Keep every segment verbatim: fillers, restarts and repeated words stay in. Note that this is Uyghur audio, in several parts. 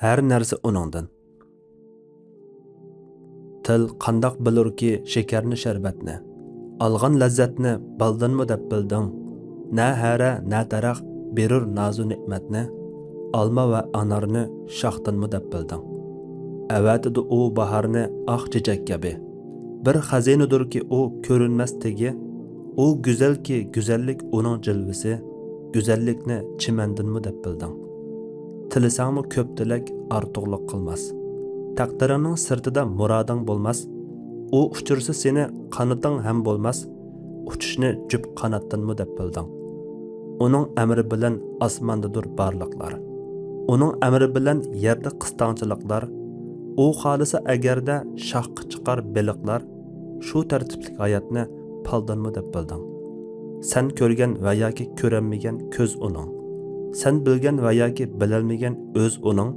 ھەر نەرسە ئۇنىڭدىن. تىل قانداق بىلۇركى شېكەرنى، شەربەتنى؟ ئالغان لەززەتنى بالدىنمۇ دەپ بىلدىڭ؟ نە ھەرە، نە دەرەخ بېرۇر نازۇ نېمەتنى، ئالما ۋە ئانارنى شاختىنمۇ دەپ بىلدىڭ؟ ئەۋەتىدۇ ئۇ باھارنى ئاق چېچەك كەبى. بىر خەزىنىدۇركى ئۇ كۆرۈنمەس تېگى. ئۇ گۈزەلكى، گۈزەللىك ئۇنىڭ جىلۋىسى، گۈزەللىكنى چىمەندىنمۇ دەپ بىلدىڭ؟ تىلىسەڭمۇ كۆپ تىلەك ئارتۇقلۇق قىلماس. تەقدىرىڭنىڭ سىرتىدا مۇرادىڭ بولماس. ئۇ ئۇچۇرسا سېنى قانىتىڭ ھەم بولماس. ئۇچۇشنى جۈپ قاناتتىنمۇ دەپ بىلدىڭ؟ ئۇنىڭ ئەمرى بىلەن ئاسماندىدۇر بارلىقلار. ئۇنىڭ ئەمرى بىلەن يەردە قىستاڭچىلىقلار. ئۇ خالىسا ئەگەردە شاخقا چىقار بېلىقلار. شۇ تەرتىپلىك ھاياتنى پالدىنمۇ دەپ بىلدىڭ؟ سەن كۆرگەن ۋە ياكى كۆرەلمىگەن كۆز ئۇنىڭ. سەن بىلگەن ۋە ياكى بىلەلمىگەن ئۆز ئۇنىڭ.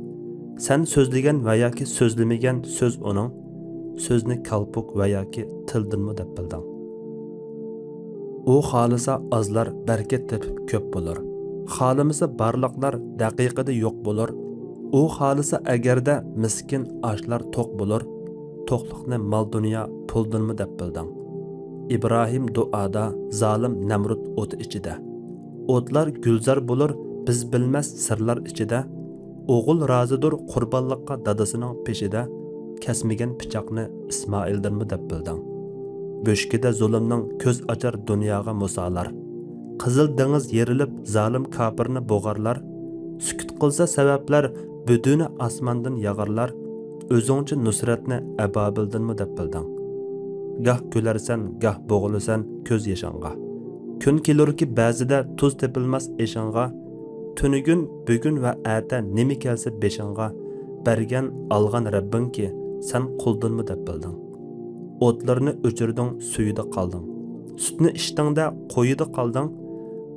سەن سۆزلىگەن ۋە ياكى سۆزلىمىگەن سۆز ئۇنىڭ. سۆزنى كالپۇك ۋە ياكى تىلدىنمۇ دەپ بىلدىڭ؟ ئۇ خالىسا ئازلار بەرىكەت تېپىپ كۆپ بولۇر. خالىمىسا بارلىقلار دەقىقىدە يوق بولۇر. ئۇ خالىسا ئەگەردە مىسكىن ئاچلار توق بولۇر. توقلۇقنى مال-دۇنيا پۇلدىنمۇ دەپ بىلدىڭ؟ ئىبراھىم دۇئادا، زالىم نەمرۇت ئوتى ئىچىدە. ئوتلار گۈلزار بولۇر بىز بىلمەس سىرلار ئىچىدە. ئوغۇل رازىدۇر قۇربانلىققا دادىسىنىڭ پېشىدە. كەسمىگەن پىچاقنى ئىسمائىلدىنمۇ دەپ بىلدىڭ؟ بۆشۈكىدە زۇلۇمنىڭ كۆز ئاچار دۇنياغا مۇسالار. قىزىل دېڭىز يېرىلىپ زالىم كاپىرنى بوغارلار. سۈكۈت قىلسا سەۋەبلەر بۈدۈنى ئاسماندىن ياغارلار. ئۆزۈڭچە نۇسرەتنى ئەبابىلدىنمۇ دەپ بىلدىڭ؟ گاھ كۈلەرسەن، گاھ بوغۇلىسەن كۆز يېشىڭغا. كۈن كېلۇركى بەزىدە تۇز تېپىلماس ئېشىڭغا. تۈنۈگۈن، بۈگۈن ۋە ئەتە نېمە كەلسە بېشىڭغا، بەرگەن، ئالغان رەببىڭكى، سەن قۇلدىنمۇ دەپ بىلدىڭ؟ ئوتلىرىنى ئۆچۈردۈڭ، سۈيىدە قالدىڭ. سۈتنى ئىچتىڭدە، قويىدا قالدىڭ.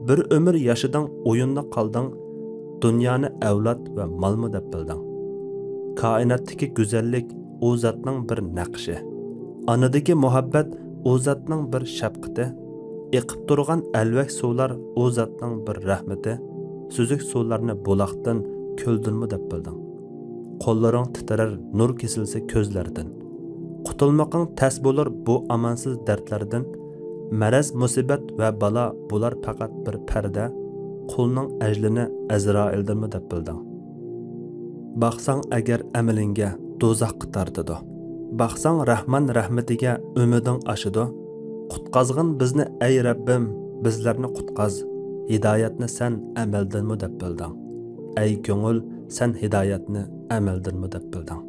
بىر ئۆمۈر ياشىدىڭ، ئويۇندا قالدىڭ. دۇنيانى ئەۋلاد ۋە مالمۇ دەپ بىلدىڭ؟ كائىناتتىكى گۈزەللىك ئۇ زاتنىڭ بىر نەقىشى. ئانىدىكى مۇھەببەت ئۇ زاتنىڭ بىر شەپقىتى. ئېقىپ تۇرغان ئەلۋەك سۇلار ئۇ زاتنىڭ بىر رەھمىتى. سۈزۈك سۇلارنى بۇلاقتىن، كۆلدىنمۇ دەپ بىلدىڭ؟ قوللىرىڭ تىترەر نۇر كېسىلسە كۆزلەردىن. قۇتۇلمىقىڭ تەس بولۇر بۇ ئامانسىز دەردلەردىن. مەرەز، مۇسىبەت ۋە بالا بۇلار پەقەت بىر پەردە. قۇلنىڭ ئەجلىنى ئەزرائىلدىنمۇ دەپ بىلدىڭ؟ باقساڭ ئەگەر ئەمىلىڭگە دوزاخقا تارتىدۇ. باقساڭ رەھمان رەھمىتىگە ئۈمىدىڭ ئاشىدۇ. قۇتقازغىن بىزنى ئەي رەببىم، بىزلەرنى قۇتقاز. ھىدايەتنى سەن ئەمەلدىنمۇ دەپ بىلدىڭ؟ ئەي كۆڭۈل، سەن ھىدايەتنى ئەمەلدىنمۇ دەپ بىلدىڭ؟